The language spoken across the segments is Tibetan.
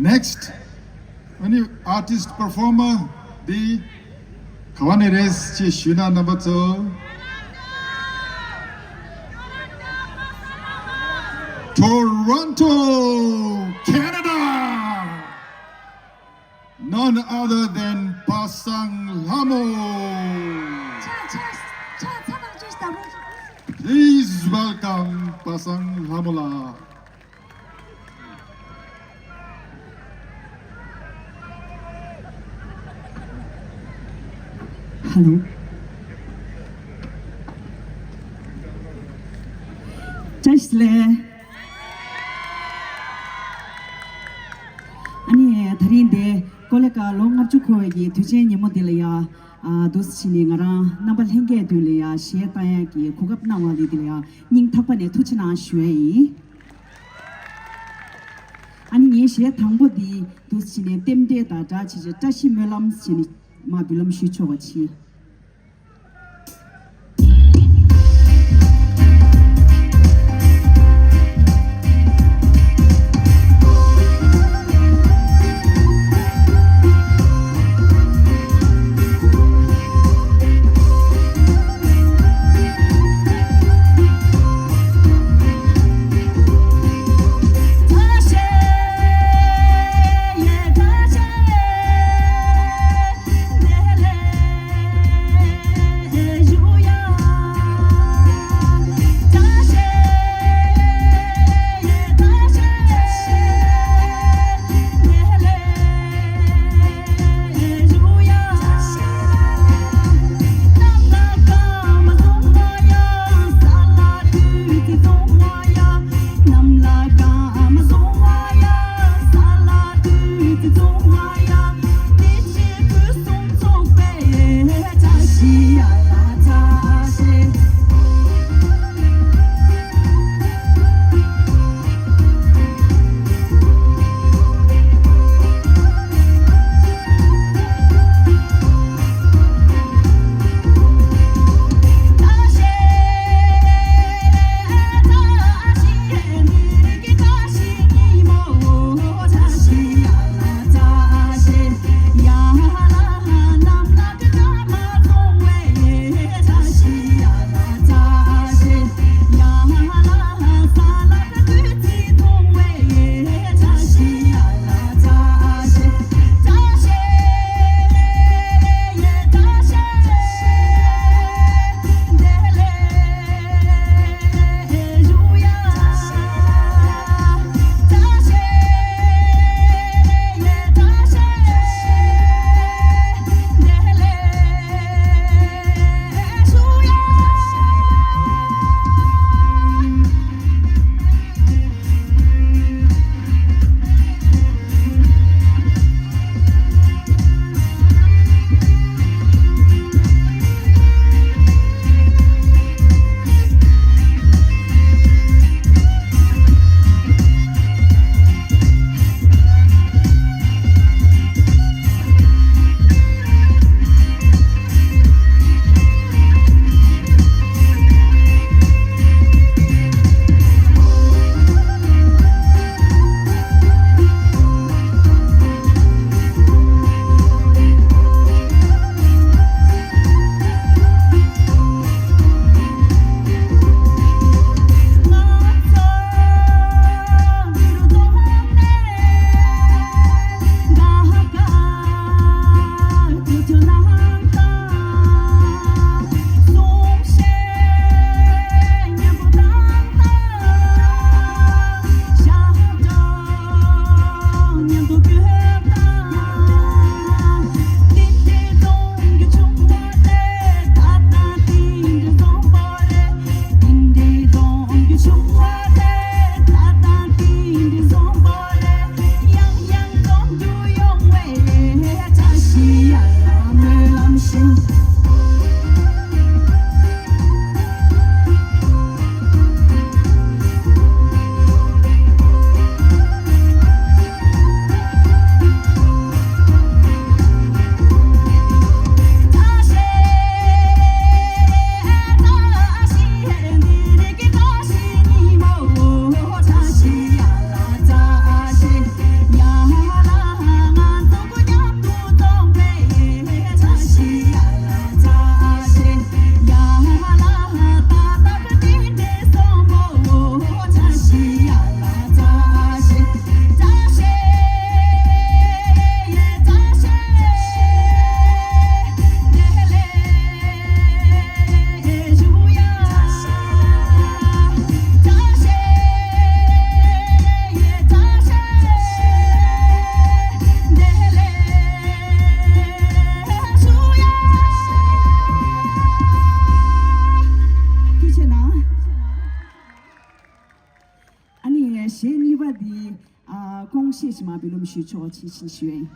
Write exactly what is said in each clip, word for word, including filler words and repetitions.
Next, ཨ་ནི་artist performer འདི་ག་བ་ནས་རེད་ཅེས་ཞུས་ན། རྣམ་པ་ཚོ། Toronto, Canada. None other than པ་སངས་ལྷ་མོ། ཕྱག་ཕྱག་ཕྱག་ཚ་ནང་བཅོས་ཤིག་ད་རོགས། Please welcome པ་སངས་ལྷ་མོ་ལགས། Hello. བཀྲ་ཤིས་བདེ་ལེགས། ཨ་ནི་དེ་རིང་འདི་ཀོ་ལེ་ཀ་ལོ་ལྔ་བཅུ་འཁོར་བའི་གི་དུས་ཆེན་ཉིན་མོ་འདི་ལ་ཡ། ཨ་འདུག་སེ་བྱས་ནས་ང་རང་རྣམ་པ་ལྷན་རྒྱས་མདུན་ལ་ཡ་གཞས་བཏང་ཡ་གི་གོ་སྐབས་གནང་བ་འདི་འདི་ལ་ཡ་སྙིང་ཐག་པ་ནས་ཐུགས་རྗེ་གནང་ཞུ་ཡ་ཡིན། ཨ་ནི་ངའི་གཞས་དང་པོ་འདི་འདུག་སེ་བྱས་ནས་རྟེན་འབྲེལ་དང་སྦྲགས་བྱས་བྱས་བཀྲ་ཤིས་སྨོན་ལམ་བྱས་ནས་མར་འབུལ་ལམ་ཞུས་ཆོག་པ་བྱས། གཞས་གཉིས་པ་འདི། ཨ། ཀོང་ཤེས་མ་བི་ལུམ་ཞུ་ཆོག་ཆི་ཆི་ཞུ་ཡིན།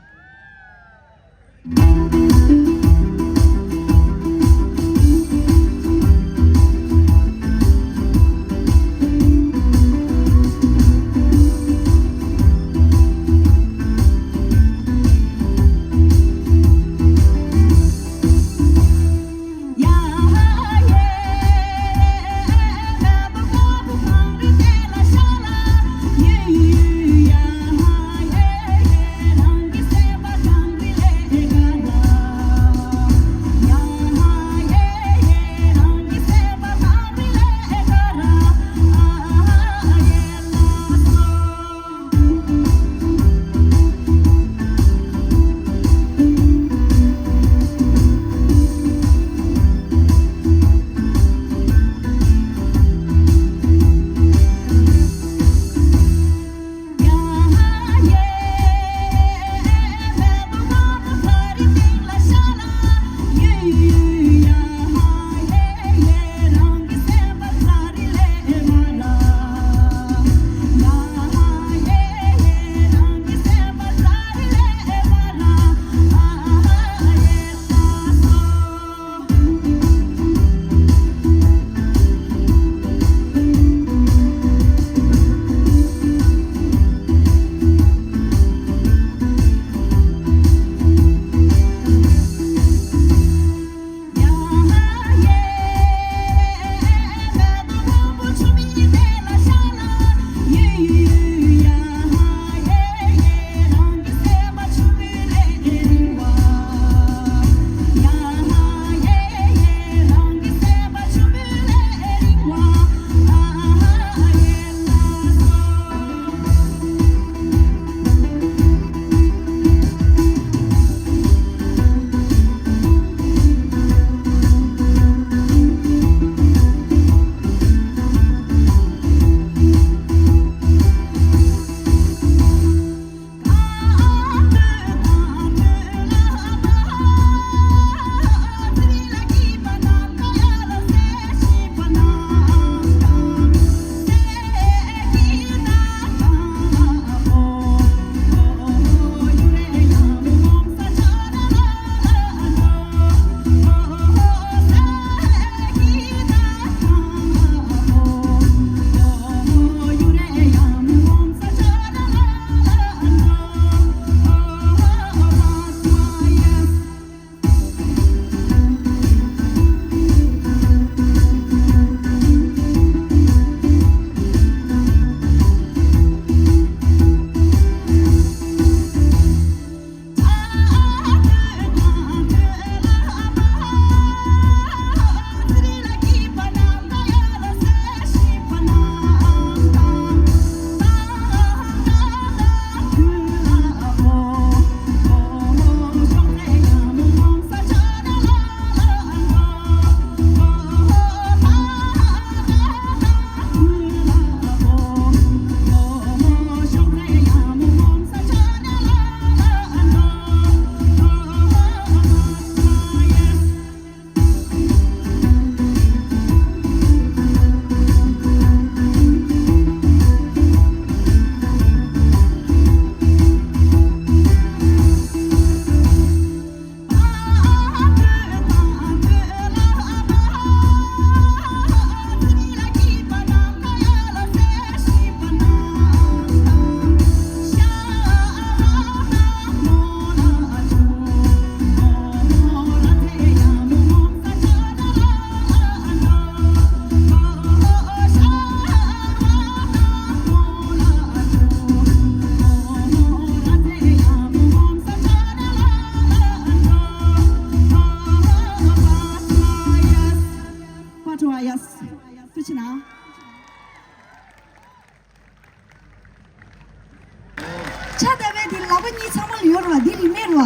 ཕྱག་བཏབ་པའི་དེ་ལག་པ་གཉིས་ཚང་མ་ལ་ཡོད་རེད་བ། འདི་རིན་མེད་རེད་བ།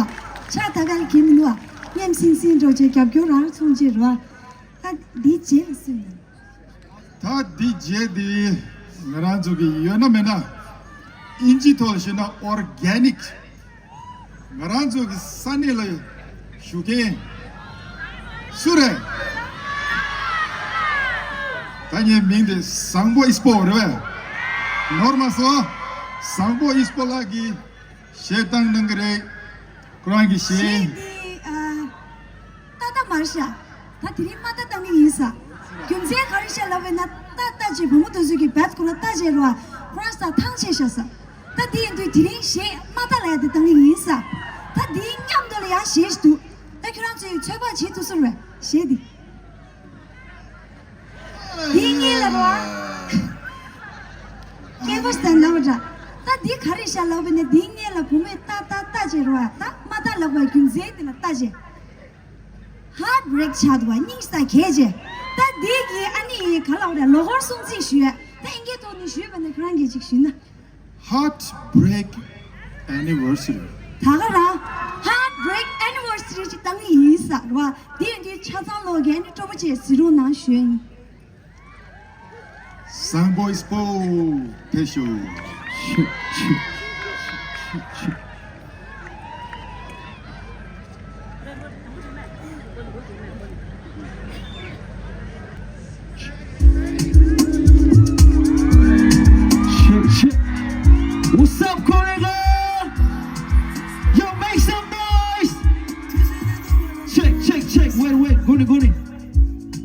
ཕྱག་བཏབ་པའི་ལ་གྱེན་མི་འདུག་བ། སྙེམས་སིང་སིང་འགྲོ་བྱས་རྒྱབ་སྐྱོར་རང་མཚུངས་ཅིག་རེད་བ། ད་འདི་རྗེས་ལ་སུ་ཡིན། ད་འདི་རྗེས་འདི་ང་རང་ཚོ་གི་ཡོད་ན་མེད་ན། ཨིན་ཇི་ཐོག་ལ་བཤད་ན་ཨོར་གྷེ་ནིག་ང་རང་ཚོ་གི་ས་གནས་ལ་བཞུགས་མཁན་སུ་རེད། ད་ངའི་མིང་དེ་བཟང་པོ་ཨིས་པོ་རེད་པས། ནོར་མ་སོང་། བཟང་པོ་ཨིས་པོ་ལགས་ཀྱིས་གཞས་བཏང་གནང་གི་རེད། ཁོ་རང་གི་གཞས། གཞས་འདི་ཨ། ཏག་ཏག་མ་རེད་ཤག་ད་དེ་རིང་མ་ཏག་བཏང་གི་ཡིན་ས། རྒྱུ་མཚན་ག་རེ་ཤག་ལབ་པ་ཡིན་ན་ཏག་ཏག་ཅེས་བུ་མོ་དེ་ཚོ་གིས་བེད་ཁོ་ན་ཏག་ཅེས་རོ། ཁོ་རང་ས་ཐང་ཆད་ཤག་ས། ད་དེ་ཡིན་དུས་དེ་རིང་གཞས་མ་ཏག་ལ་ཡ་དེ་བཏང་གི་ཡིན་ས། ད་དེའི་མཉམ་དུ་ལ་ཡང་གཞས་ཤིག་འདུག་ད་ཁྱོད་རང་ཚོས་ཚོད་དཔག་བྱེད་ཐུབ་ས་རེད་གཞས་འདི། དེའི་སྔོན་ལ་རོ། སྐད་པོ་སྟན་ལབ་འདྲ། ད་འདི་ག་རེ་ཤག་ལབ་པ་ནི་འདིའི་སྔོན་ལ་བུ་མོས་ཏག་ཏག་ཏག་ཅེས་རོ། ད་མ་ཏག་ལབ་པ་རྒྱུ་མཚན་དེ་ལ་ཏག་ཅེས། ཧར་བྷི་རེག་ཆགས་འདུག་བ། སྙིང་ས་གས་ཅེས། ད་འདི་གི་ཨ་ནི་ག་ལབ་རེད། ལོ་འཁོར་སྲུང་བརྩི་ཞུ་ཡ། ད་ཨིན་སྐད་ཐོག་ནས་ཞུས་པ་ནི་ཁོ་རང་གིས་ཅིག་ཞུས་ན། Heartbreak anniversary། ད་ག་རང་heartbreak anniversary་ཅིག་བཏང་གི་ཡིན་ས་རེད་བ། དེ་ཡིན་དུས་ཆ་ཚང་ལོག་གི་ཨ་ནི་སྤྲོ་པོ་བྱས་གཟིགས་རོགས་གནང་ཞུ་ཡ་ཡིན། བཟང་པོ་ཨིས་པོ་ཕེབས་ཤོག Shit, shit. What's up, Korea? Yo, make some noise. Check, check, check. Wait, wait. གོ་ནི་གོ་ནི།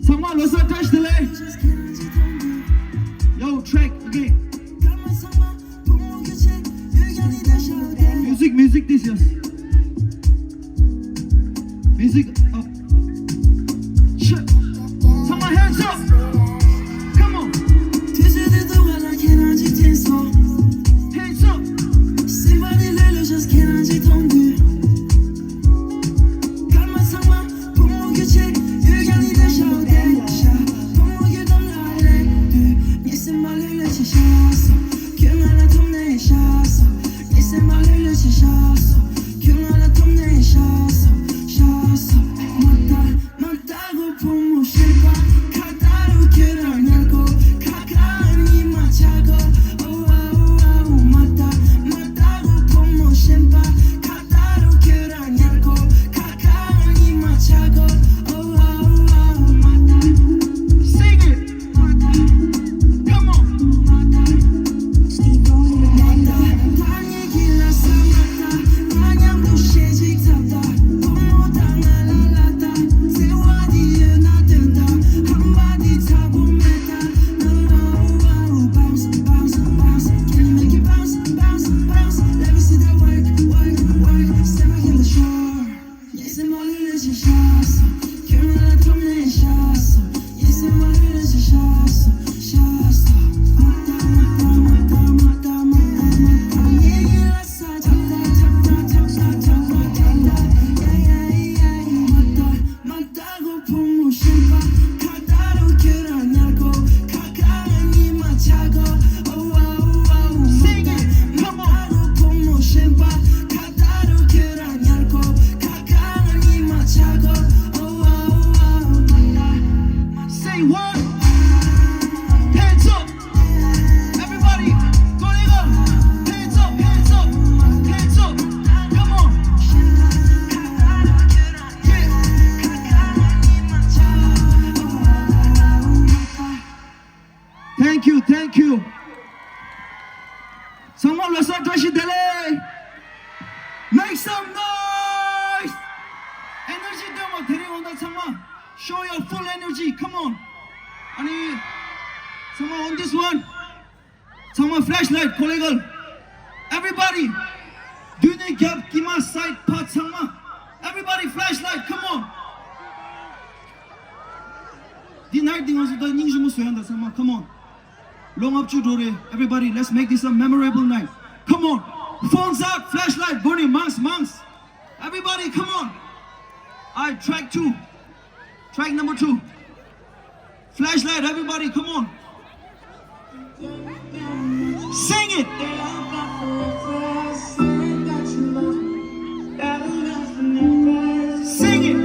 ཚང་མ་ལོ་གསར་བཀྲ་ཤིས་བདེ་ལེགས། Yo, track again. Music, music, this, yes. Music up. Shit. Put my hands up. Come on. Hands up. Sing it. Come on. Sing it, come on. Say what? Hands up. Everybody, go, go. Hands up, hands up, hands up. Come on. Yeah. Thank you, thank you. ཚང་མ་ལོ་གསར་བཀྲ་ཤིས་བདེ་ལེགས། Make some noise. Energy ལྡན་པ་དེ་རིང་འོང་ད་ཚང་མ། Show your full energy. Come on. ཨ་ནི། ཚང་མ་on this one. ཚང་མ་flashlight ཁོ་ལེ་གལ། Everybody. དུས་ནས་རྒྱབ་ཀྱི་མ་side ཕ་ཚང་མ། Everybody flashlight, come on. འདི་night འདི་ང་ཚོ་ད་སྙིང་རྗེ་མོ་བཟོ་ཡ་འདུག་ཚང་མ། Come on. ལོ་ལྔ་བཅུ་འགྲོ་རེད། Everybody, let's make this a memorable night. Come on. Phones up, flashlight, གོ་ནི་མང་མང་། Everybody, come on. All right, track two. Track number two. Flashlight, everybody, come on. Sing it. Sing it.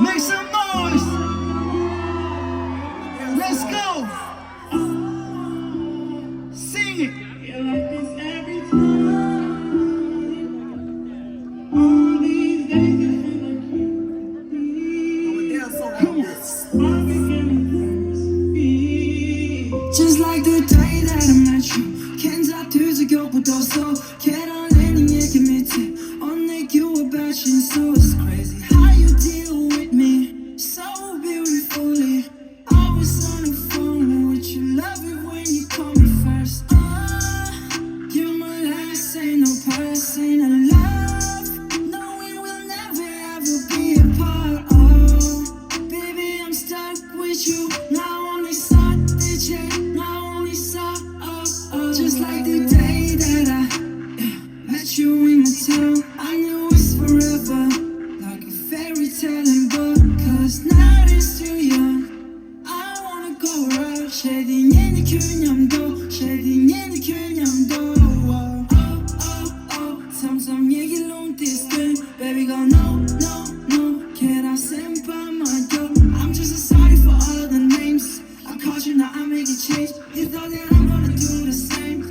Make some noise. Let's go. Sing it. Come on. Just like the day that I met you. ཁྱེད་མཚན་དུས་ཚོད་མགྱོགས་པོ་འགྲོ་སོང་། ཁྱེད་རང་ལས་ནི་ངེད་ཀྱི་མི་ཚེ། Only you about you, so it's crazy how you deal with me so beautifully. Always on the phone with you, love it when you call me first. Oh, you're my last, ain't no past, ain't no love. No, we will never ever be apart. Oh, baby, I'm stuck with you. 나 오늘 선택해, 나 오늘 서. Oh, oh. Just like the day that I, yeah, met you in my town. I knew it's forever, like a fairy tale in book. 'Cause night is too young. I wanna go right. 쉐딩 이 균형도, 쉐딩 이 균형도. Oh, oh, oh. Sometimes you get long distance. Baby, go no, no, no. Can I send by my door? I'm just sorry for all the names I called you, now I make a change. You thought that I'm gonna do the same.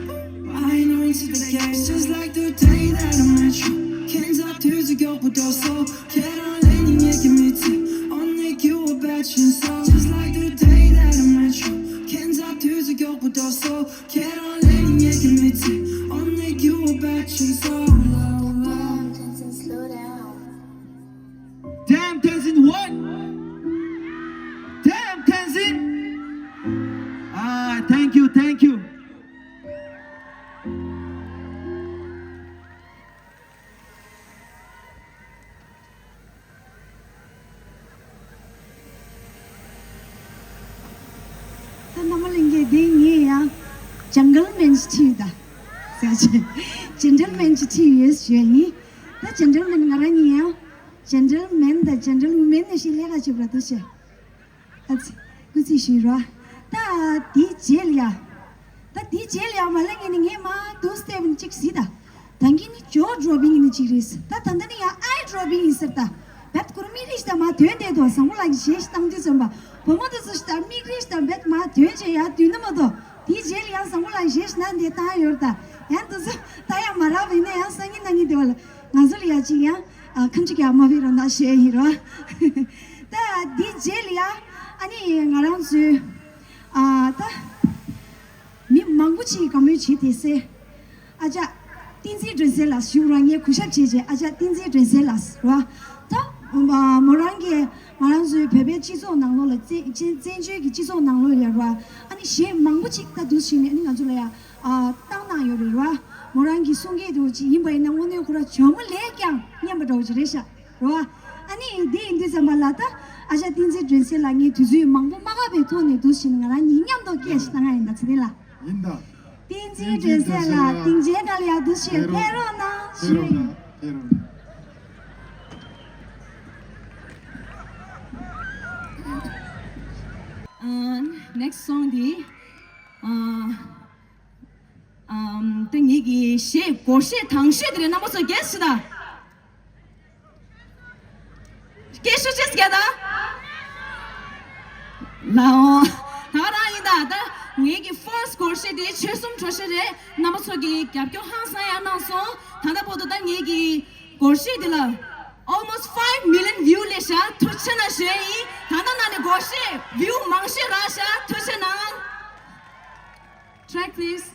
I know into the game. Just like the day that I met you. ཁྱེད་མཚན་དུས་ཚོད་མགྱོགས་པོ་འགྲོ་སོང་། ཁྱེད་རང་ལས་ནི་ངེད་ཀྱི་མི་ཚེ། Only you about you, so. Just like the day that I met you. ཁྱེད་མཚན་དུས་ཚོད་མགྱོགས་པོ་འགྲོ་སོང་། ཁྱེད་རང་ལས་ནི་ངེད་ཀྱི་མི་ཚེ། Only you about you, so. Damn, Tenzin, what? Damn, Tenzin! Ah, thank you, thank you. ད་རྣམ་པ་ལྷན་རྒྱས་འདི་ངས་ཡང་ཇང་གལ་མེན་ཅིག་ཁྲིད་ད་ཟེར་ཅིག་ཇེན་ཊལ་མེན་ཅིག་ཁྲིད་ཡོད་ཞུ་ཡ་ཡིན། ད་ཇེན་ཊལ་མེན་ང་རང་ཉིད་ཡང་ཇེན་ཊལ་མེན་དང་ཇེན་ཊལ་ཝུ་མེན་ནས་ཤིག་ལས་ཀ་བྱེད་པ་འདུག་ཞེས། ཨ་ཙི། སྐུ་ཚེ་ཞུ་རོགས། ད་དེའི་རྗེས་ལ་ཡ། ད་དེའི་རྗེས་ལ་ཡ་མ་ལེ་ངས་ནི་ངས་མ་two step་ནི་གཅིག་གཟིགས་ད། ད་གིན་ནི་jaw dropping་ནི་གཅིག་རེད། ད་ད་ལྟ་ནི་ཡ་eye dropping་ཡིན་ཟེར་ད། བད་ཁུར་མིག་རིས་ད་མ་དོན་དེ་དོ་བཟང་པོ་ལགས་ཀྱི་ཞེས་བཏང་དུས་ཙམ་པ། བུ་མོ་དེ་ཚོ་ཞིག་ད་མིག་རིས་ད་བད་མ་དོན་བྱས་ཡ་དུས་ནི་མ་དོ། དེའི་རྗེས་ལ་ཡང་བཟང་པོ་ལགས་ཞེས་ན་འདི་བཏང་ཡོད་ད། ཡང་དེ་ཚོ་ད་ཡང་མ་རག་པ་ཡིན་ན་ཡང་སང་ཉིན་གནངས་ཉིན་དེ་བ་ལ་ང་ཚོ་ལ་ཡ་གཅིག་ཡང་ཁམས་ཅིག་ཡང་མ་བི་རོ་ན་ཞེས་ཡིན་རོ། ད་དེའི་རྗེས་ལ་ཡ་ཨ་ནི་ང་རང་ཚོའི། ཨ་ད། མི་མང་པོ་ཅིག་གིས་བཀའ་མོལ་བྱེད་དེ་སེ། ཨ་ཅག་བསྟན་འཛིན་སྒྲོན་གསལ་ལགས་ཞུ་ར་ངས་གུས་ཞབས་བྱས་རྗེས་ཨ་ཅག་བསྟན་འཛིན་སྒྲོན་གསལ་ལགས་ར། ད་མོ་རང་གིས་ང་རང་ཚོའི་བོད་པའི་སྤྱི་ཚོགས་ནང་ལོགས་ལ་བཙན་བཙན་བཙན་བྱོལ་གྱི་སྤྱི་ཚོགས་ནང་ལོགས་ལ་ར། ཨ་ནི་གཞས་མང་པོ་ཅིག་ད་འདུག་ཞིག་ནས་ཨ་ནི་ང་ཚོ་ལ་ཡ་བཏང་གནང་ཡོད་རེད་ར། མོ་རང་གི་གསུང་སྐད་དུ་ཅིག་ཡིན་པ་ཡིན་ན་དངོས་གནས་ཁོ་ར་ཇོ་མོ་ལས་ཀྱང་སྙན་པ་འདྲ་བོ་ཅིག་རེད་ཤག་རེད་བ། ཨ་ནི་འདི་ཡིན་དུས་ཙམ་པ་ལ་ད་ཨ་ཅག་བསྟན་འཛིན་སྒྲོན་གསལ་ལགས་ངས་དུས་ཚོད་མང་པོ་མ་བཀག་པའི་ཐོག་ནས་འདུག་ཞིག་ང་རང་ཉིད་མཉམ་དུ་སྐད་ཞིག་གཏང་ཡ་ཡིན་ད་ཚེ་རིང་ལགས། ཡིན་ད། བསྟན་འཛིན་སྒྲོན་གསལ་ལགས་སྡིངས་ཆའི་ནང་ལ་ཡར་འདུག་ཞིག་ཕེབས་རོགས་གནང་ཞུ་ཡིན། ཕེབས་རོགས་གནང་། ཕེབས་རོགས་གནང་། ཨ། next song་འདི། ཨ། ཨམ། ད་ངེད་ཀྱི་གཞས་སྒོར་གཞས་དང་གཞས་དེ་རེད། རྣམ་པ་ཚོ་གས་ཞུ་ད། སྐད་ཤུགས་ཆེ་ཟིག་ད། ལའོ། ད་རང་ཡིན་ད། ད་ངེད་ཀྱི་first་སྒོར་གཞས་དེ་ཆོལ་གསུམ་གྲོ་གཞས་རེད། རྣམ་པ་ཚོ་གིས་རྒྱབ་སྐྱོར་ཧང་སང་ཡང་གནང་སོང་། ད་ལྟ་བར་དུ་ད་ངེད་ཀྱི་སྒོར་གཞས་དེ་ལ་almost five million view་སླེབས་ཤག་ཐུགས་རྗེ་ཆེ་གནང་ཞུ་ཡ་ཡིན། ད་ལྟ་ནང་ནས་སྒོར་གཞས་view་མང་ཤོས་རག་ཤག་ཐུགས་རྗེ་གནང་། Track please.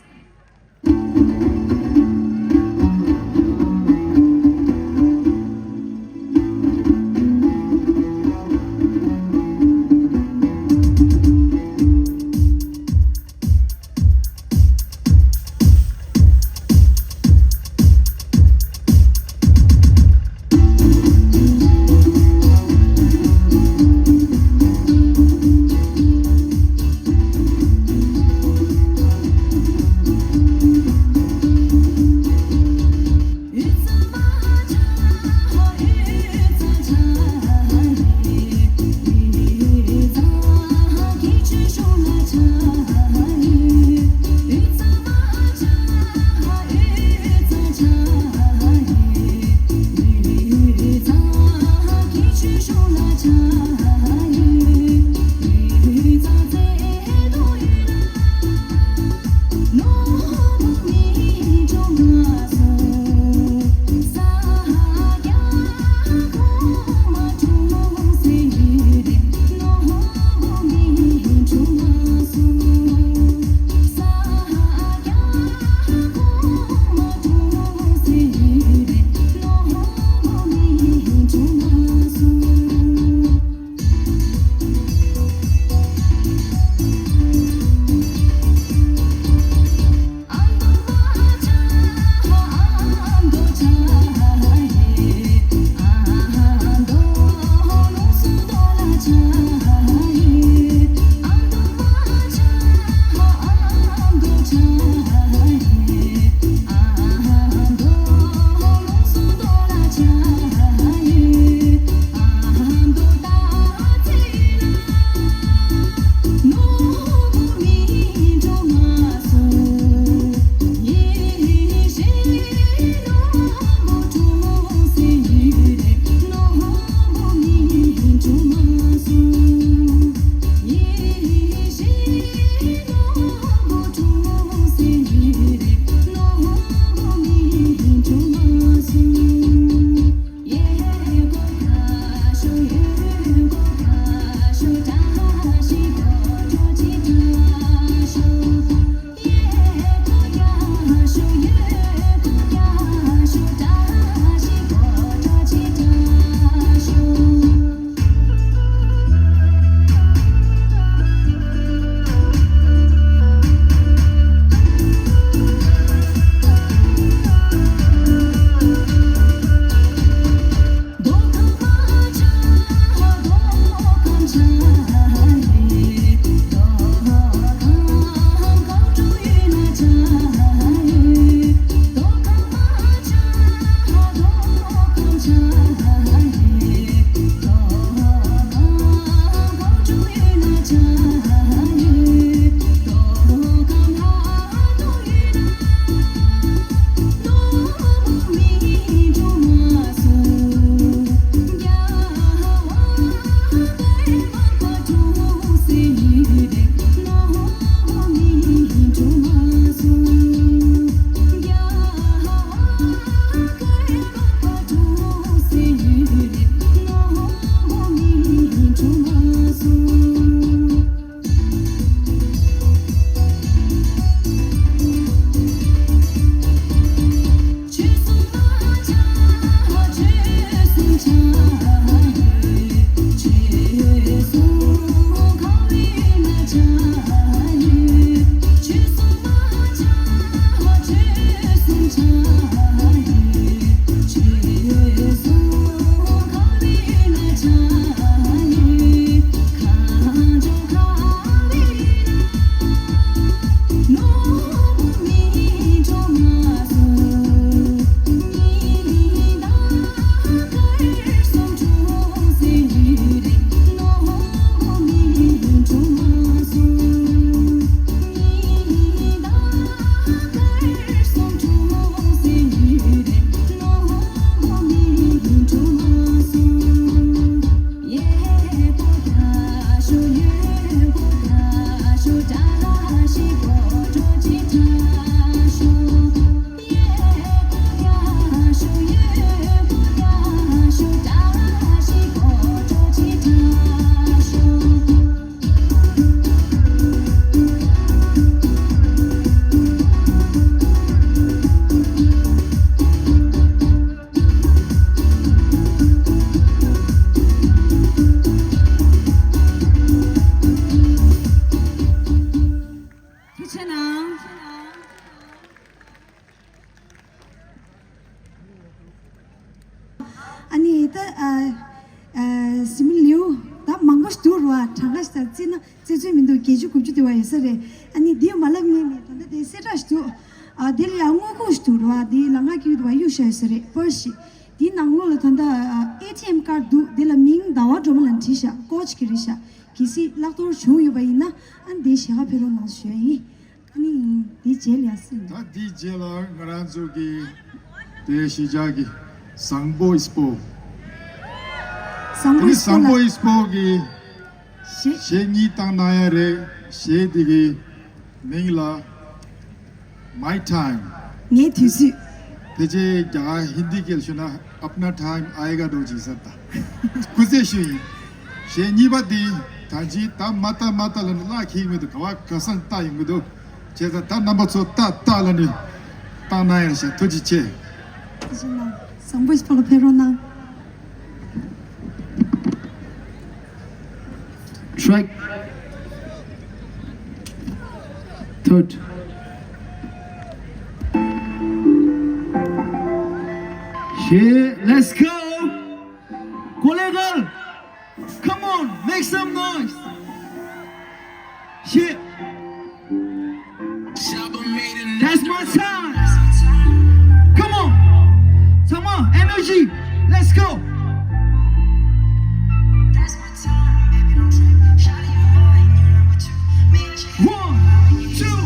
ད་ཨ་ཨ་སི་མི་ལེའུ་ད་མང་པོ་ཞིག་འདུག་ར། བ་གྲངས་ཀ་ཞིག་ད་བརྩིས་ན་རྩིས་ཚོད་མི་འདུག་བརྒྱད་ཅུ་དགུ་བཅུ་དེ་བ་ཡོད་ས་རེད། ཨ་ནི་འདི་མ་ལབ་ངེས་ནས་ད་ལྟ་དེ་གསལ་བསྒྲགས་ཞིག་འདུག་ཨ་དེ་ལ་ཡང་དངུལ་ཁུག་ཞིག་འདུག་ར། བ་དེ་ལམ་ཁ་དཀྱིལ་དུ་བ་གཡུག་བཞག་ཡོད་ས་རེད། པར་ཞིག་དེའི་ནང་ལོགས་ལ་ད་ལྟ་ཨེ་ཊི་ཨེམ་ཀར་འདུག་དེ་ལ་མིང་ཟླ་བ་སྒྲོལ་མ་ལབ་བྲིས་བཞག་ཀོ་ཆི་གི་རེད་བཞག་གལ་སྲིད་བརླག་གཏོར་བྱུང་ཡོད་པ་ཡིན་ན་ཨ་ནི་དེ་ཞལ་ཁ་ཕེབས་རོགས་གནང་ཞུ་ཡ་ཡིན། ཨ་ནི་འདི་རྗེས་ལ་ཡ་སྲིད། ད་འདི་རྗེས་ལ་ང་རང་ཚོ་གི་དེ་གཞིས་ཆགས་ཀྱི་བཟང་པོ་ཨིས་པོ། བཟང་པོ་ཨ་ནི་ཨིས་པོ་བཟང་པོ་ལ་ཨིས་པོ་གི་གཞས་གཞས་གཉིས་བཏང་གནང་ཡ་རེད། གཞས་འདི་གི་མིང་ལ་My Time། ངའི་དུས་ཚོད། དེ་རྗེས་རྒྱ་གར་ཧིན་དི་སྐད་ལ་ཞུས་ན། अपना टाइम आएगा འགྲོ་ཅིག་ཟེར། ད་སྐུ་རྩེད་ཞུ་ཡིན། གཞས་གཉིས་པ་འདི་ད་ཅི་ད་མ་ལྟ་མ་ལྟ་ལ་ནི་བརླག་ཁེག་མི་འདུག་ག་བ་ག་སང་ལྟ་ཡོང་གི་འདུག་བྱས་ཙང་ད་རྣམ་པ་ཚོ་ལྟ་ལྟ་ལ་ནི་བཏང་གནང་ཡ་ཤག་ཐུགས་རྗེ་ཆེ། བཟང་པོ་ཨིས་པོ་ལ་ཕེབས་རོགས་གནང་། Track third. Yeah, let's go. Kolegal, come on, make some noise. Yeah. That's my time. Come on. Come on, energy. Let's go. One, two,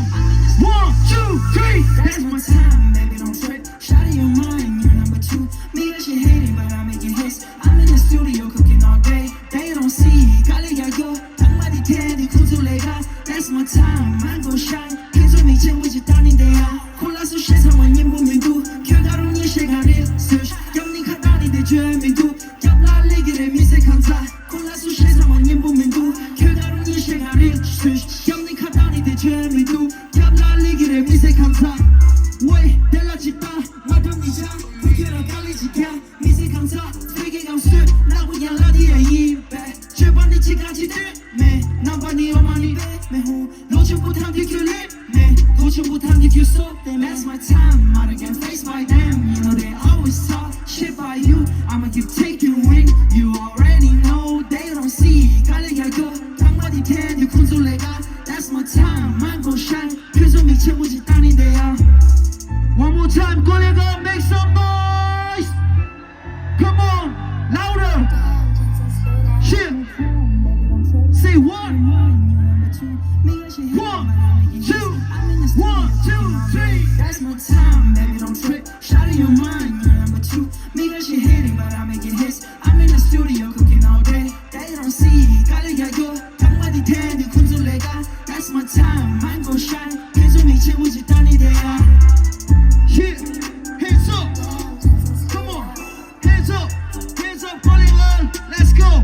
one, two, three. That's my time, baby, don't trip. Shawty, you're mine, you're number two. Me and she hating, but I make it hits. I'm in the studio cooking all day. They don't see, kale ya yo. Tang ma di ten di kuzu lega. That's my time, I'm gon' shine. Kizu mi chen wuji tani de ya. Kula su she sa ma nyin bu mi du. Kyo garu ni she gare. Sush, yam ni katani de jue mi du. Yam la legi re mi se kanza. Kula su she sa ma nyin bu mi du. Kyo garu ni she gare. Sush, yam ni katani de jue mi du. Yam la legi re mi se kanza. Wei, de la chita, ma dam ni ja. Kukera kali chita. མི་ཚེ་གང་ཚ་ཚེ་གི་གང་སོས་ནག་པོ་ཡང་ལ་དེ་ཡ་ཡིན་པས། སྤྱོད་པ་ནི་གཅིག་གང་གཅིག་ལྟོས་མེད། རྣམ་པ་ནི་འོ་མ་ནི་པས་མེད་ཧུ། ལོ་ཆེན་པོ་ཐང་གི་ཁྱོད་ལེ་མེད། ལོ་ཆེན་པོ་ཐང་གི་ཁྱོད་སོ་དེ་མེད། That's my time, I'm not again faced by them. You know they always talk shit about you. I'ma keep taking win. You already know they don't see. ག་ལེ་ཡ་གྱོ་ཐང་མ་དེ་ཐེན་དེ་ཁུན་ཚུ་ལེ་ག That's my time, I'm gon' shine. ཁྱོད་ཚོ་མི་ཆེན་པོ་ཞིག་བཏང་ནི་འདི་ཡ། One more time, Kolega, make some noise. Come on, louder. Shit. Say one. One, two, one, two, three. That's my time, baby, don't trip. Shawty, you're mine, you're number two. Me and she hating, but I make it hits. I'm in the studio cooking all day. They don't see, kale ya yo, tang ma di ten, di kunzu lega. That's my time, I'm gon' shine. Kizu mi chi wuji tani de ya. Shit, hands up, come on, hands up, hands up, Kolega, let's go.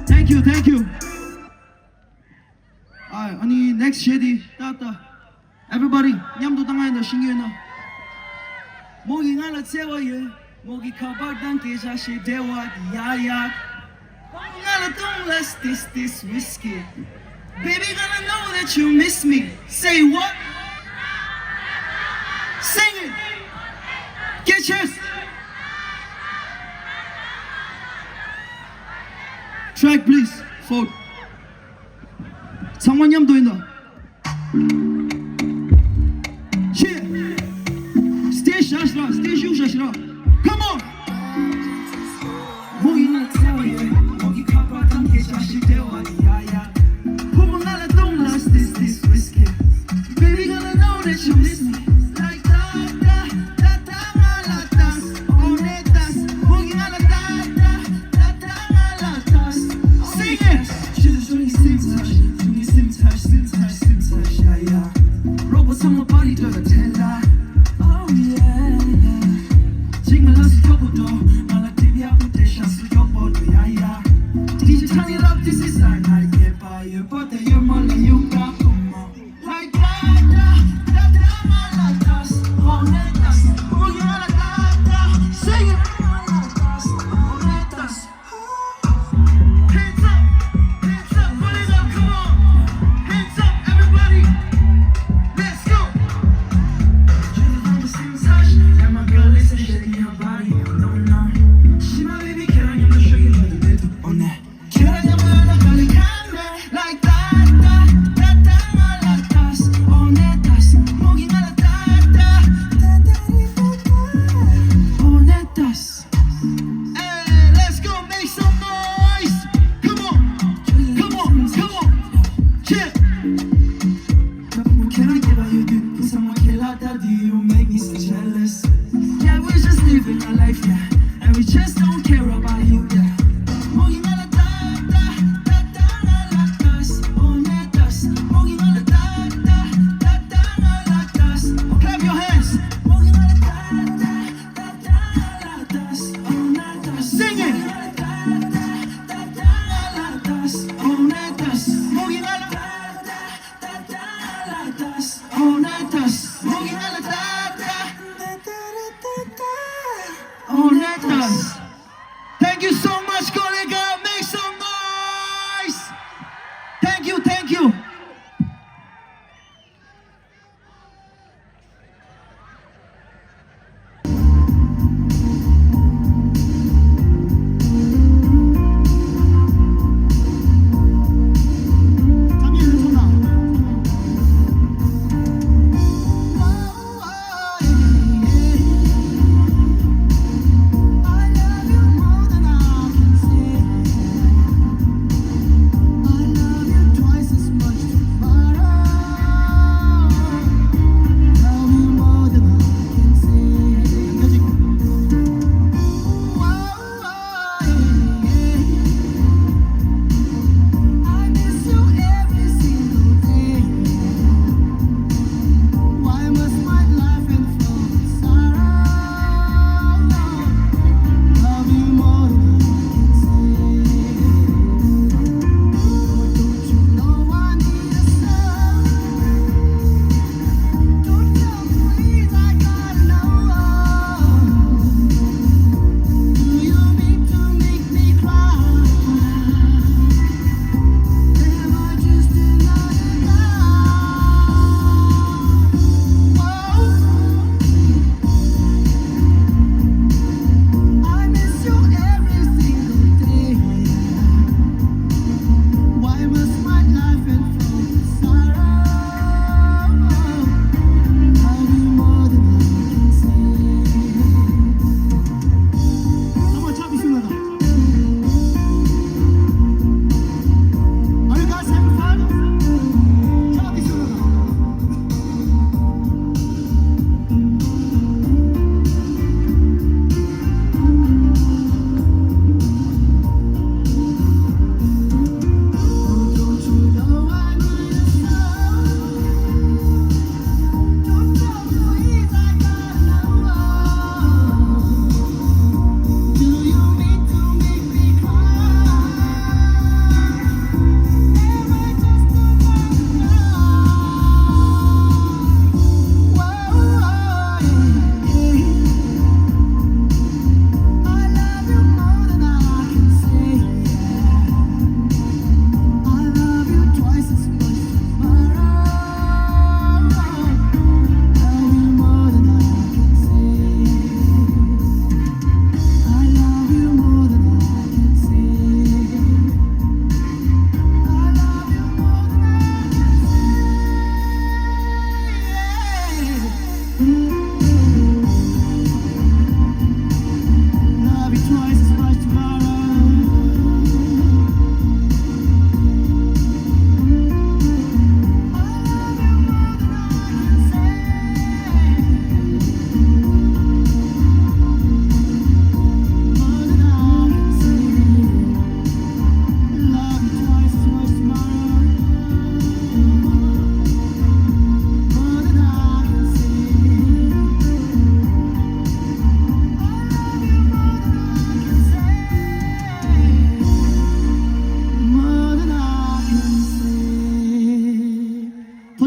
Thank you, thank you. ཨ་ནི་next གཞས་འདི་ཏག་ཏག Everybody མཉམ་དུ་བཏང་ཡིན་ད་ཤིང་ཡོད་ན། མོ་གིས་ང་ལ་བརྩེ་བ་ཡོད། མོ་གིས་ཁ་པར་དང་སྐད་ཆ་བཤད་བདེ་བ་ཡ་ཡ། མོ་ང་ལ་don't let's this this whiskey. Baby gonna know that you miss me. Say what? Sing it. Get chest. Track please. Four. ཚང་མ་མཉམ་དུ་ཡིན་ད། Shit. Stage ཞག་ཞིག་ར། Stage ཞུགས་ཞག་ཞིག་ར། Come on. མོ་ཡིན་ན་ཚ་བ་ཡོད། མོ་གི་ཁ་པར་དང་སྐད་ཆ་ཞིག་བདེ་བ་ཡ་ཡ། ཕོ་མོ་ང་ལ་don't let's this this whiskey. Baby gonna know that you miss me. Like that, that, that, that, my la das, on it das. Boogie my la da, da, da, da, my la das. Sing it. She just doing sim touch, doing sim touch, sim touch, sim touch, yeah, yeah. Robo song my body do the tell her. Oh yeah, yeah. Jing my last couple door, my la T V up with the shots to your body, yeah, yeah. D J turn it up, this is our night, yeah, bye, yeah, but the year my la you got, come on.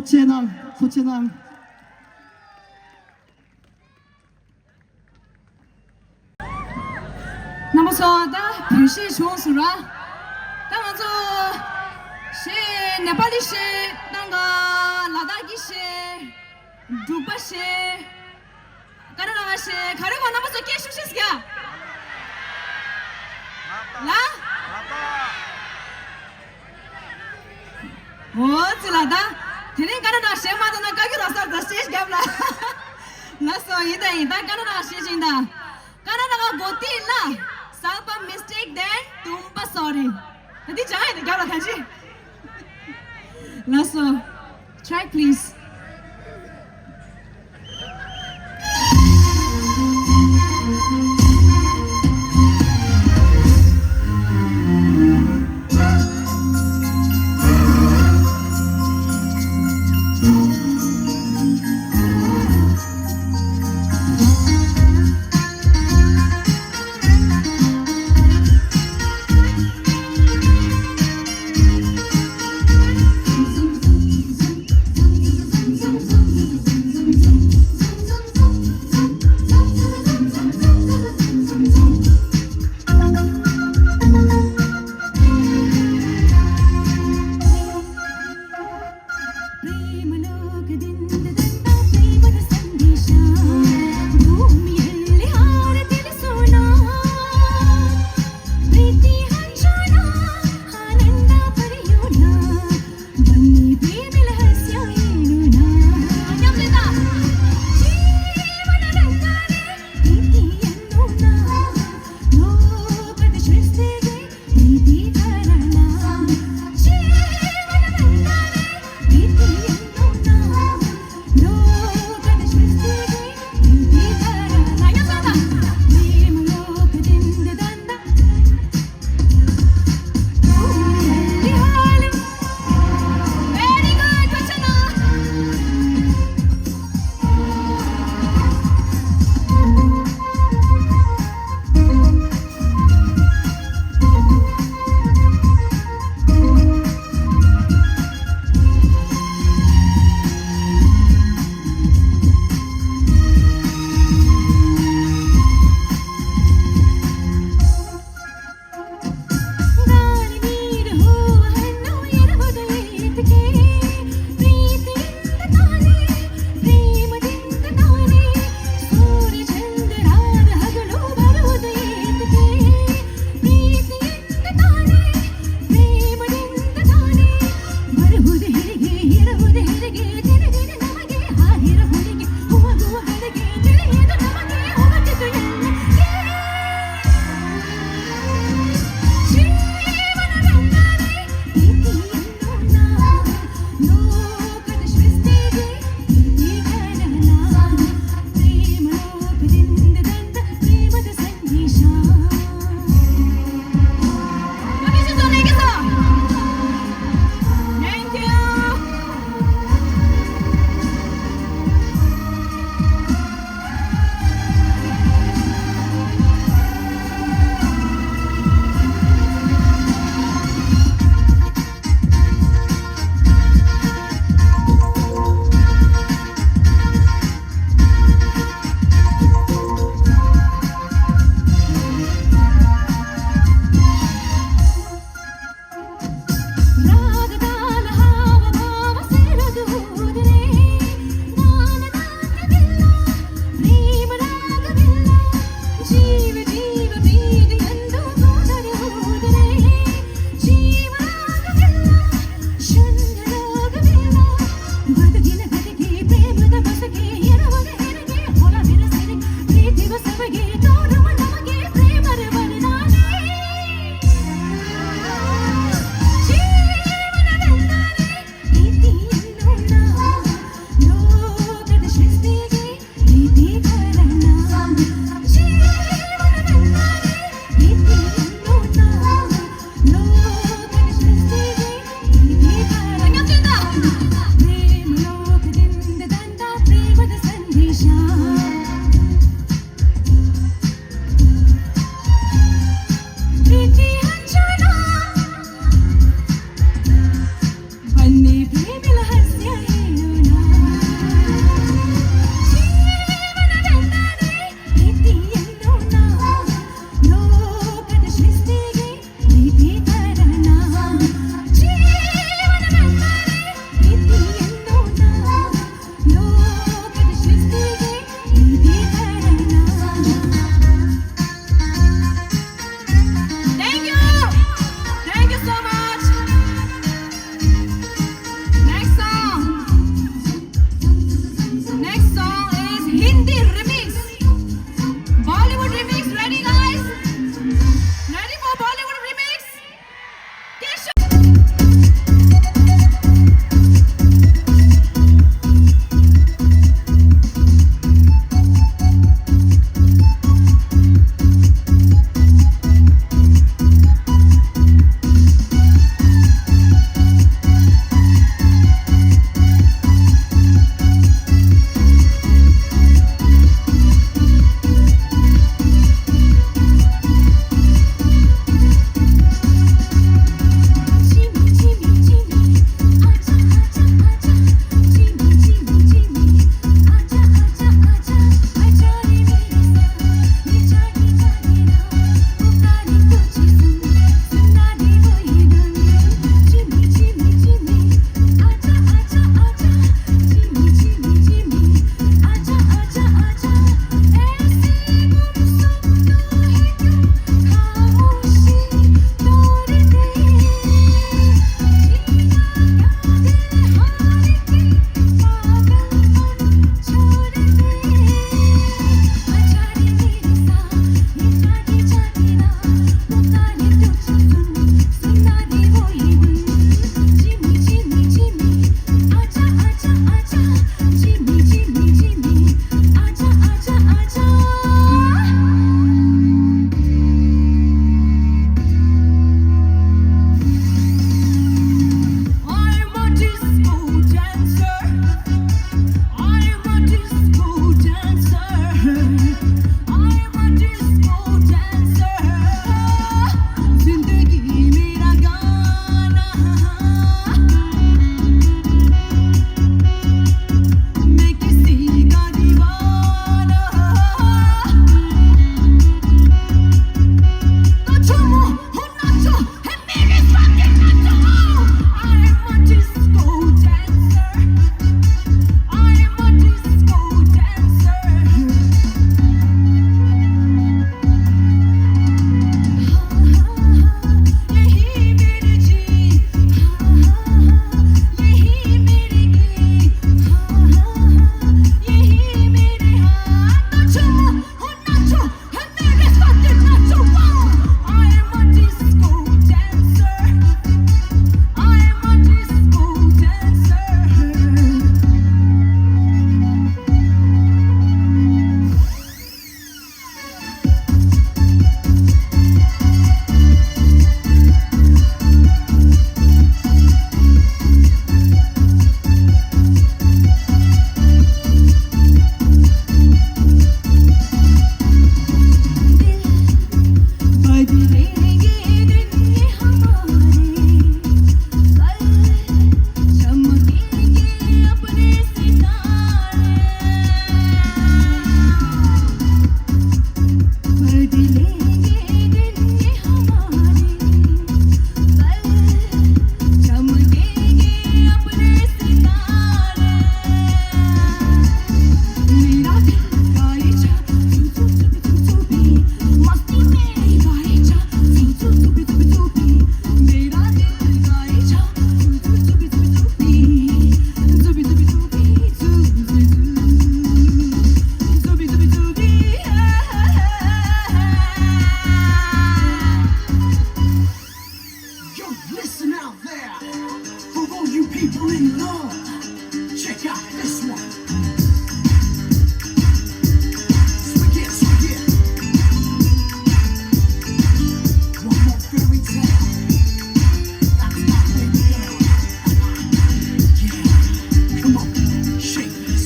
ཆེ་གནང་། ཐུགས་རྗེ་གནང་། རྣམ་པ་ཚོ་ད་བོད་གཞས་བྱུང་སོང་ར། ད་ང་ཚོ་གཞས་ནེ་པ་ལི་གཞས་དང་ག་ལ་དྭགས་ཀྱི་གཞས། འབྲུག་པ་གཞས། ཀ་ན་ཌ་གཞས་ག་རེ་གོ། རྣམ་པ་ཚོ་སྐད་ཤུགས་ཤིག་རྒྱག་ལ། འོ་ཙི་ལ་ད། དེ་རིང་ཀ་ན་ཌ་གཞས་མ་ཐོན་ན་བཀའ་བརྒྱུད་རོགས་ཟེར་ད་སྟེ་རྒྱབ་ལ། ལགས་སོ། ཡིན་ད་ཡིན་ད། ཀ་ན་ཌ་གཞས་བྱིན་ད། ཀ་ན་ཌ་ག་གོ་ཏི་ལ། སལ་པ་མིས་ཊེག་དེན་ཏུམ་པ་སོ་རི། ད་འདི་བྱང་ཡིན་ད་རྒྱབ་ལ་ད་ཅི། ལགས་སོ། Track please. People in love, check out this one. Swing it, swing it. One more fairy tale. That's my baby girl. Yeah. Come on, shake this.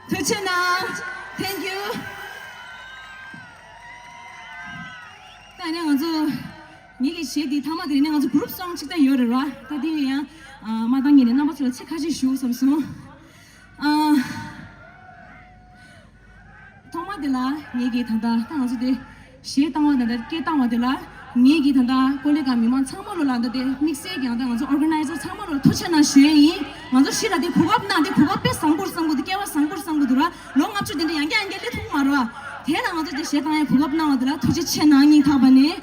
ཐུགས་རྗེ་གནང་། Thank you། ད་ནི་ང་ཚོ་ངེད་ཀྱི་གཞས་འདི་ཐ་མ་དེ་ནི་ང་ཚོ་group song་གཅིག་ད་ཡོད་རེད་ར། ད་དེ་ཡང་མ་བཏང་ངེད་ནས་རྣམ་པ་ཚོ་ལ་ཚིག་ཁ་ཤས་ཞུ་བསམ་སོང་། ཨ། ཐོག་མ་དེ་ལ་ངེད་ཀྱིས་ད་ལྟ་ད་ང་ཚོ་དེ་གཞས་བཏང་བ་དང་ད་སྐད་བཏང་བ་དེ་ལ་ ངེད་ཀྱིས་ད་ལྟ་ཀོ་ལི་གྷལ་མི་མང་ཚང་མ་ལོ་ལ་ད་ལྟ་དེ་དམིགས་བསལ་གྱི་ད་ལྟ་ང་ཚོ་ཨོར་ག་ནའི་ཛར་ཚང་མ་ལོ་ཐུགས་རྗེ་གནང་ཞུ་ཡས་ཡིན། ང་ཚོ་ཕྱི་ལ་དེ་གོ་སྐབས་གནང་དེ་གོ་སྐབས་དཔེ་བཟང་པོ་བཟང་པོ་འདུག་སྐལ་བ་བཟང་པོ་བཟང་པོ་འདུག་ར། ལོ་ལྔ་བཅུ་དེ་འདྲ་ཡང་བསྐྱར་ཡང་བསྐྱར་སླེབས་ཐུབ་མ་རེད་བ། དེ་ལ་ང་ཚོ་དེ་གཞས་བཏང་ཡས་གོ་སྐབས་གནང་བ་དེ་ལ་ཐུགས་རྗེ་ཆེ་གནང་སྙིང་ཐག་པ་ནས།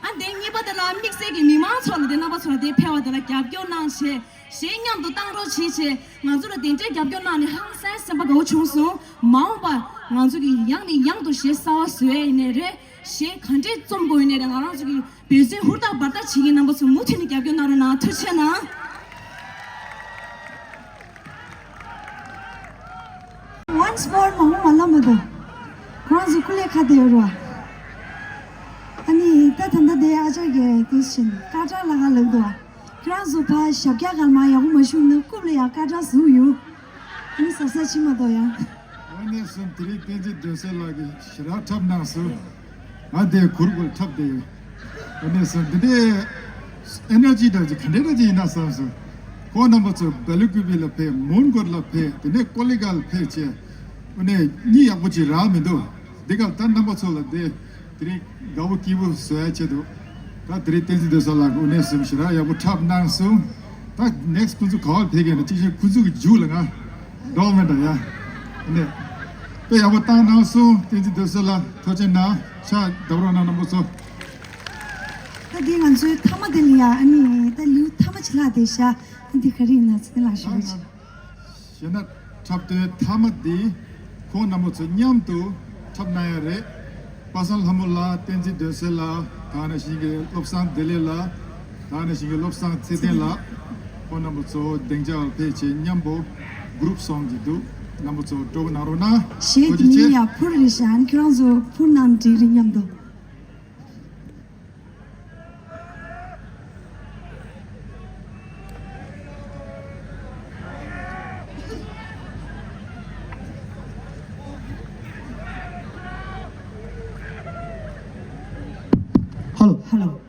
ཨ་དེ་གཉིས་པ་དེ་ལ་དམིགས་བསལ་གྱི་མི་མང་ཚོ་ལ་དེ་རྣམ་པ་ཚོ་ལ་དེ་ཕེབས་པ་དེ་ལ་རྒྱབ་སྐྱོར་གནང་བྱས། གཞས་མཉམ་དུ་བཏང་རོགས་བྱེད་བྱས། ང་ཚོ་ལ་དེ་འདྲའི་རྒྱབ་སྐྱོར་གནང་ནས་ཧང་སངས་སེམས་པ་དགའ་བོ་བྱུང་སོང་། མ་འོངས་པ་ང་ཚོ་གིས་ཡང་ནས་ཡང་དུ་གཞས་གསར་བ་བཟོ་ཡས་ཡིན་ནའི་རེད། གཞས་ག་འདྲས་རྩོམ་དགོས་ཡིན་ནའི་རེད། ང་རང་ཚོ་གིས་འབད་བརྩོན་ཧུར་ཐག་འབད་ཐག་བྱེད་ཀྱི། རྣམ་པ་ཚོ་མུ་མཐུད་ནས་རྒྱབ་སྐྱོར་གནང་རོགས་གནང་། ཐུགས་རྗེ་གནང་། Once more མང་པོ་མ་ལབ་མ་འདུག་ཁོ་རང་ཚོ་སྐུ་ལས་ཁ་བསྡད་ཡོད་རེད་བ། ཨ་ནི་ད་ད་ལྟ་དེ་ཨ་ཅག་གིས་དེ་བཞིན་སྐར་གྲངས་ལ་ཁ་ལབ་འདུག་བ། ཁྱེད་རང་ཚོ་ཕར་ཞབས་བཀྱག་སྒང་ལ་མར་ཡག་པོ་མ་བཞུགས་ན་རྐུབ་ལ་ཡང་སྐར་གྲངས་ཟུག་ཡོད། ཨ་ནི་ཟབ་ཟབ་ཕྱིན་མ་གཏོགས་ཡང་། ཨ་ནི་སུམ་དེ་རིང་བསྟན་འཛིན་སྒྲོན་གསལ་ལགས་ཀྱིས་ཞེ་དྲག་འཁྲབ་གནང་སོང་། ང་དེ་གུར་གུར་འཁྲབ་བསྡད་ཡོད། ཨ་ནི་སུམ་འདི་འདྲའི་ཨེ་ནར་ཇི་འདྲ་ཅིག་ག་འདྲ་འདྲ་ཅིག་ཡིན་ན་བསམ་སོང་། ཁོང་རྣམ་པ་ཚོ་སྦེལ་ཀུ་པེ་ལ་ཕེབས། མོན་གྷོ་ལ་ཕེབས། དེ་ནས་ཀོ་ལི་གྷལ་ལ་ཕེབས་བྱས། ཨ་ནི་གཉིད་ཡག་པོ་ཅིག་རག་མི་འདུག་འདི་ག་ད་རྣམ་པ་ཚོ་ལ་དེ། དེ་རིང་དགའ་བོ་སྐྱིད་པོ་བཟོ་ཡ་ཆེད་དུ། ད་དེ་རིང་བསྟན་འཛིན་སྒྲོན་གསལ་ལགས་ཀྱིས་དངོས་གནས་སེམས་ཞེ་དྲག་ཡག་པོ་འཁྲབ་གནང་སོང་། ད་ནེག་སི་ཁོ་ཚོ་ག་པར་ཕེབས་ཀྱི་ཡིན་ན་གཅིག་བྱས་ཁོ་ཚོ་གི་མཇུག་ལ་ང་འགྲོ་མེད་འདྲ་ཡ། ཨ་ནི་དཔེ་ཡག་པོ་བཏང་གནང་སོང་། བསྟན་འཛིན་སྒྲོན་གསལ་ལགས་ཐུགས་རྗེ་གནང་། ཕྱག་བརྡབ་རོགས་གནང་། རྣམ་པ་ཚོ། ད་འདི་ང་ཚོའི་མཐའ་མ་དེ་ལ་ཡ། ཨ་ནི་ད་ལེའུ་མཐའ་མ་ཅིག་ལྷག་བསྡད་ཤག་ཨ་འདི་ག་རེ་ཡིན་ན་ཚེ་བརྟན་ལགས་ཞུ་རོགས་བྱེད། གཞས་སྣ་འཁྲབ་སྟོན་མཐའ་མ་འདི་ཁོང་རྣམ་པ་ཚོ་མཉམ་དུ་འཁྲབ་གནང་ཡ་རེད། པ་སངས་ལྷ་མོ་ལགས། བསྟན་འཛིན་སྒྲོན་གསལ་ལགས། ད་ག་ནང་བཞིན་གྱི་བློ་བཟང་བདེ་ལེགས་ལགས། ད་ག་ནང་བཞིན་གྱི་བློ་བཟང་ཚེ་བརྟན་ལགས། ཁོང་རྣམ་པ་ཚོ་སྡིངས་ཆ་ལ་ཕེབས་བྱས་མཉམ་པོ་གུ་རུབ་སོང་གི་འདུག་རྣམ་པ་ཚོ་སྤྲོ་པོ་གནང་རོགས་གནང་། གཞས་འདི་ཉིད་ཡ་ཕུར་རེད་ཤག་ཁྱོད་རང་ཚོ་ཕུར་གནང་འགྲིག་རེད་མཉམ་དུ། Hello. Hello.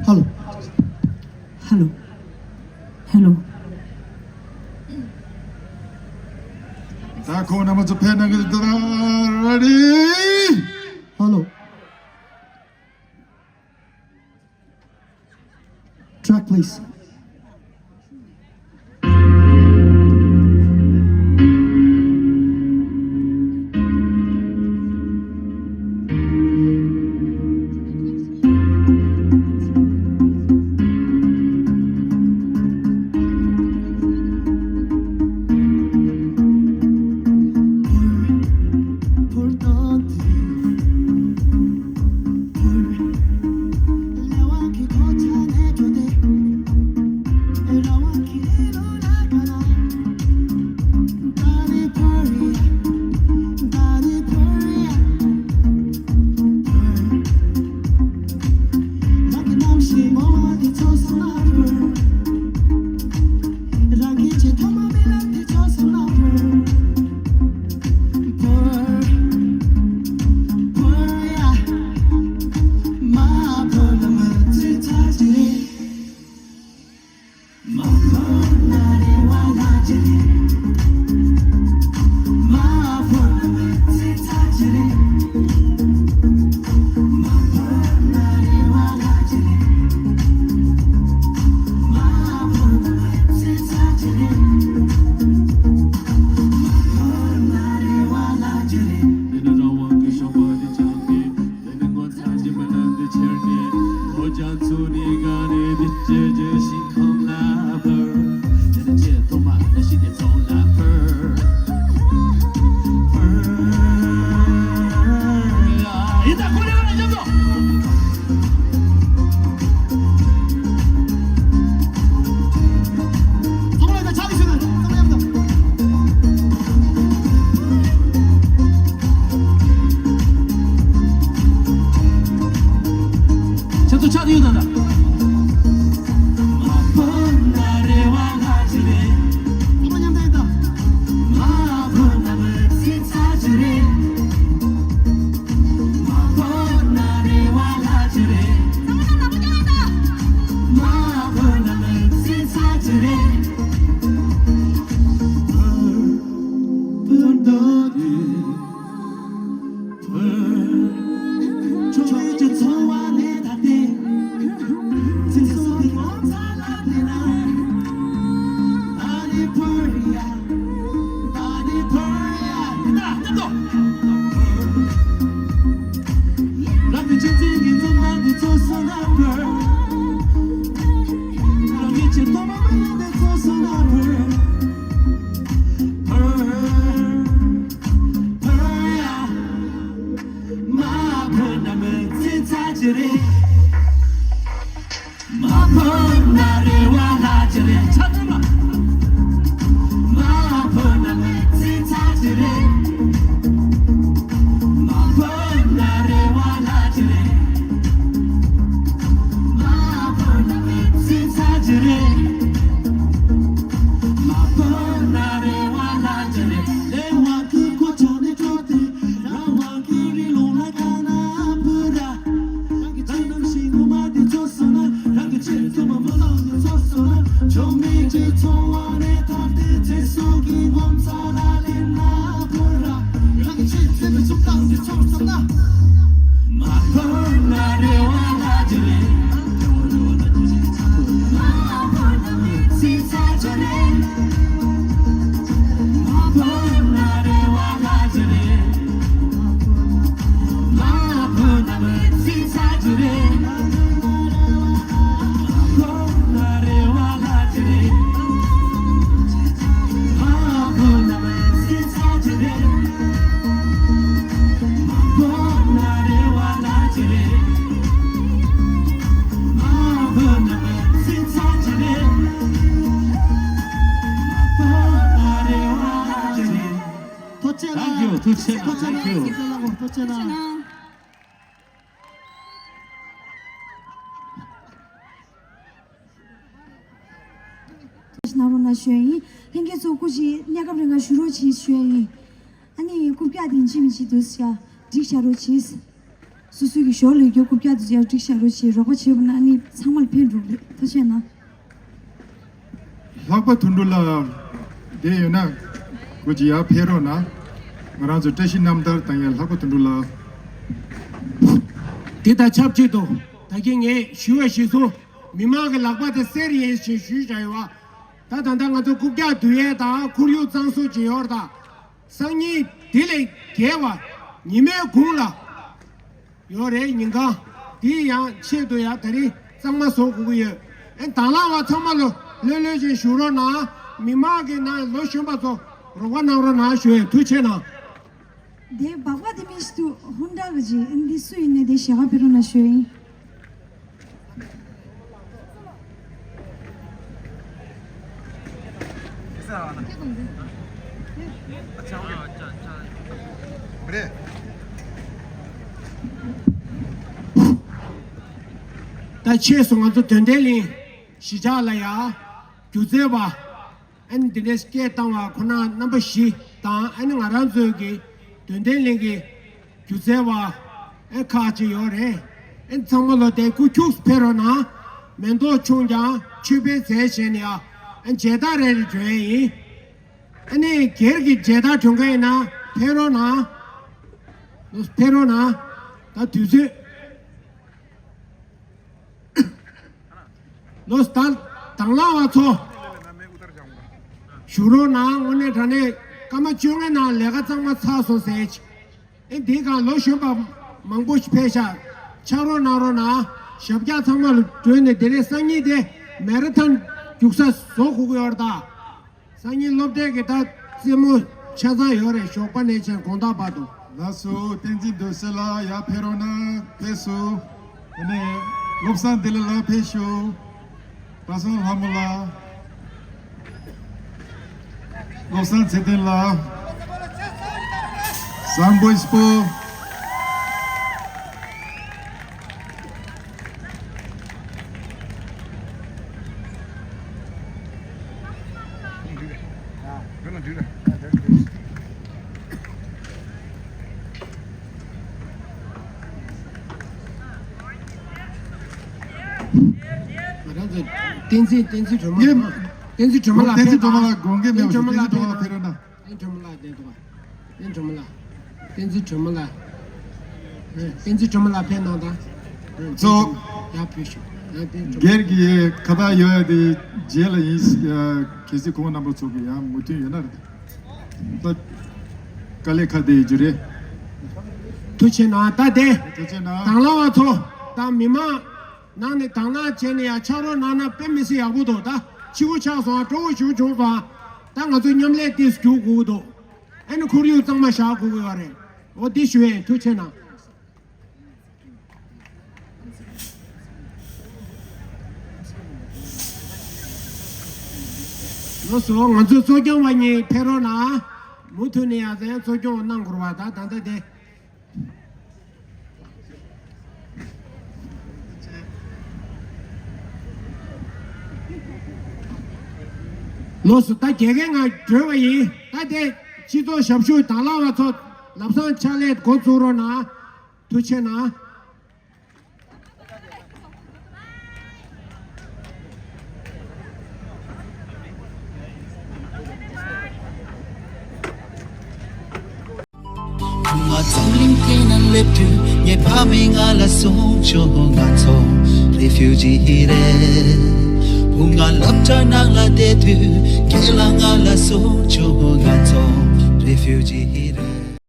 Hello. Hello. Hello. ད་ཁོང་རྣམ་པ་ཚོ་ཕེབས་གནང་གི་འདུག་ད། Ready? Hello. Track, please. ཐུགས་རྗེ་གནང་། Thank you. ཐུགས་རྗེ་གནང་། Thank you. ཐུགས་རྗེ་གནང་། ཐུགས་རྗེ་གནང་། གནང་རོགས་གནང་ཞུ་ཡ་ཡིན། ལྷན་རྒྱས་ཚོ་སྐུ་མཁྱེན་གནས་སྐབས་རིང་ག་བཞུགས་རོགས་གྱིས་ཞུ་ཡ་ཡིན། ཨ་ནི་རྐུབ་བཀྱག་དེ་འཇིགས་མི་འཇིགས་འདུག་ཟེར་ཡ། འགྲིག་བཞག་རོགས་གྱིས། སོ་སོ་གི་ཞོར་ལ་ཡོད་རྐུབ་བཀྱག་དེ་ཚོ་ཡར་འགྲིག་བཞག་རོགས་གྱིས། རོགས་པ་བྱས་པ་ན་ཨ་ནི་ཚང་མ་ལ་ཕན་འགྲོ་གི་རེད། ཐུགས་རྗེ་གནང་། ལྷག་པ་དོན་གྲུབ་ལགས། བསྡད་ཡོད་ན། སྐུ་མཁྱེན་ཡར་ཕེབས་རོགས་གནང་། ང་རང་ཚོའི་བཀྲ་ཤིས་རྣམ་ཐར་དང་ཡང་ལྷག་པ་དོན་གྲུབ་ལགས། དེ་དང་ཆབས་ཅིག་ཏུ་ད་གིན་ངས་ཞུ་བ་གཞིར་བཟུང་མི་མང་གི་ལག་པ་དེ་གསེར་ཡིན་ཞེས་ཞུས་བཞག་ཡོད་པ། ད་ད་ལྟ་ང་ཚོ་རྐུབ་བཀྱག་བསྡུ་ཡས་དང་ཁོར་ཡུག་གཙང་བཟོ་བྱེད་ཡོད་རེད་ད། སང་ཉིན་དེ་ལས་བརྒལ་བ་ཉི་མའི་གུང་ལ་ཡོད་རེད། ཉིན་གང་དེ་ཡང་ཆེད་དུ་ཡང་ད་རིང་གཙང་མ་བཟོ་དགོས་ཀྱི་ཡོད། ཨེ་དང་བླངས་པ་ཚང་མ་ལོ་ལྷོད་ལྷོད་ཅིག་བཞུགས་རོགས་གནང་། མི་མང་གི་ནང་ལོ་གཞོན་པ་ཚོ་རོགས་པ་གནང་རོགས་གནང་ཞུ་ཡས། ཐུགས་རྗེ་གནང་། དེ་སྦག་སྦག་དེ་མི་ཞིག་འདུག་ཧུན་ཌ་གི་ཅིག་ཨེ་འདི་སུ་ཡིན་ནས་དེ་ཞལ་ཁ་ཕེབས་རོགས་གནང་ཞུ་ཡ་ཡིན། ད་ཕྱིས་སུ་ང་ཚོ་དོན་ལྡན་གླིང་གཞིས་ཆགས་ལ་ཡང་སྒྱུ་རྩལ་བ། ཨ་ནི་འདི་འདྲའི་སྐད་བཏང་བ་ཁོ་ན་རྣམ་པ་བཞི་དང་། ཨ་ནི་ང་རང་ཚོའི་གི་དོན་ལྡན་གླིང་གི་སྒྱུ་རྩལ་བ་ཨ་ཁག་ཅིག་ཡོད་རེད། ཨ་ཚང་མ་ལོ་དེ་སྐུ་ཁྱུགས་ཕེབས་རོགས་གནང་། མེ་ཏོག་ཆུང་ཀྱང་མཆོད་པའི་རྫས་བྱས་ནས་ཨ་མཇལ་དར་རེ་རེ་སྒྲོན་ཡིན། ཨ་ནི་སྒེར་གྱི་མཇལ་དར་སྒྲོན་མཁན་ཡིན་ན་ཕེབས་རོགས་གནང་། ཕེབས་རོགས་གནང་། ད་དུས་ཚོད། ལོ་ཟླ་དང་བླངས་པ་ཚོ་བཞུགས་རོགས་གནང་། དངོས་གནས་དྲང་གནས་སྐར་མ་བཅོ་ལྔའི་ནང་ལས་ཀ་གཙང་མ་ཚར་སོང་ཟེར། ཨེ་འདི་གང་ལོ་གཞོན་པ་མང་པོ་ཞིག་ཕེབས་ཤག་ཕྱག་རོགས་གནང་རོགས་གནང་། ཞབས་བཀྱག་ཚང་མ་ལ་སྒྲོན་ནས་དེ་རིང་སང་ཉིན་དེ་མེ་ར་ཐོན་རྒྱུག་ས་བཟོ་དགོས་ཀྱི་ཡོད་རེད་ད། སང་ཉིན་སློབ་གྲྭའི་གི་ད་རྩེད་མོ་ཆ་ཚང་ཡོད་རེད། ཞོགས་པ་ནས་བྱས་དགོང་དག་བར་དུ། ལགས་སོ། བསྟན་འཛིན་རྡོ་རྗེ་ལགས་ཡར་ཕེབས་རོགས་གནང་། ཕེབས་སོང་། དེ་ནས་བློ་བཟང་བདེ་ལེགས་ལགས་ཕེབས་ཤོག་གྲྭ་ཚང་ལྷ་མོ་ལགས། བློ་བཟང་ཚེ་བརྟན་ལགས། བཟང་པོ་སྤོ། ང་རང་ཚོ་བསྟན་འཛིན། བསྟན་འཛིན་སྒྲོལ་མ། ངས་བསྟན་འཛིན་སྒྲོལ་མ་ལགས། བསྟན་འཛིན་སྒྲོལ་མ་ལགས་དགོངས་འགལ་མེད་པ་ཞིག་བསྟན་འཛིན་སྒྲོལ་མ་ལགས་ཕེབས་རོགས་གནང་། བསྟན་སྒྲོལ་མ་ལགས་བསྟན་འདུག་བ། བསྟན་སྒྲོལ་མ་ལགས། བསྟན་འཛིན་སྒྲོལ་མ་ལགས། བསྟན་འཛིན་སྒྲོལ་མ་ལགས་ཕེབས་གནང་དང་། གཙོ། ཡར་ཕེབས་ཤོག་སྒེར་གྱི་ཁ་བརྡ་ཡོད་ཡ་དེ་རྗེས་ལ་ཡིན། གལ་སྲིད་ཁོང་རྣམ་པ་ཚོ་གི་ཡང་མོས་མཐུན་ཡོད་ན་རེད། ད་དཀའ་ལས་ཁག་དེ་རྒྱུ་རེད། ཐུགས་ཆེ་གནང་། ད་དེ་ཐུགས་ཆེ་གནང་། དང་བླངས་པ་ཚོ་དང་མི་མང་ནང་ནས་དང་བླངས་བྱས་ནས་ཡང་ཕྱག་རོགས་གནང་ན་དཔེ་མི་སྲིད་ཡག་པོ་འདུག་ད་ཕྱི་པོ་ཆགས་སོང་། སྤྲོ་བོ་ཞུ་བྱུང་སོང་། ད་ང་ཚོ་མཉམ་ལས་ཏིས་རྒྱུག་དགོས་ཀྱི་འདུག་ཨ་ནི་ཁོར་ཡུག་གཙང་མ་བཞག་དགོས་ཀྱི་ཡོད་རེད། འོ་འདི་ཞུ་ཡས། ཐུགས་ཆེ་གནང་། ལགས་སོ། ང་ཚོའི་གཙོ་སྐྱོང་བ་གཉིས་ཕེབས་རོགས་གནང་། མུ་མཐུད་ནས་ཡང་གཙོ་སྐྱོང་གནང་དགོས་པ། ད་ད་ལྟ་དེ། ལགས་སོ། ད་རྒྱལ་ཁའི་ངང་གྲོལ་བ་ཡིན། ད་དེ་སྤྱི་ཚོགས་ཞབས་ཞུ་དང་བླངས་པ་ཚོ་ལམ་སང་ཕྱག་ལས་འགོ་བཙུགས་རོགས་གནང་། ཐུགས་ཆེ་གནང་། ང་འཛམ་གླིང་འདི་ན་སླེབས་དུས་ངའི་ཕ་མས་ང་ལ་གསུངས་བྱུང་། ང་ཚོ་རེ་ཕིའུ་ཇི་རེད། བུ་ང་སློབ་གྲྭ་ནང་ལ་བསྡད་དུས་ཁྱེད་ལ་ང་ལ་གསུངས་བྱུང་། ང་ཚོ་རེ་ཕིའུ་ཇི་རེད།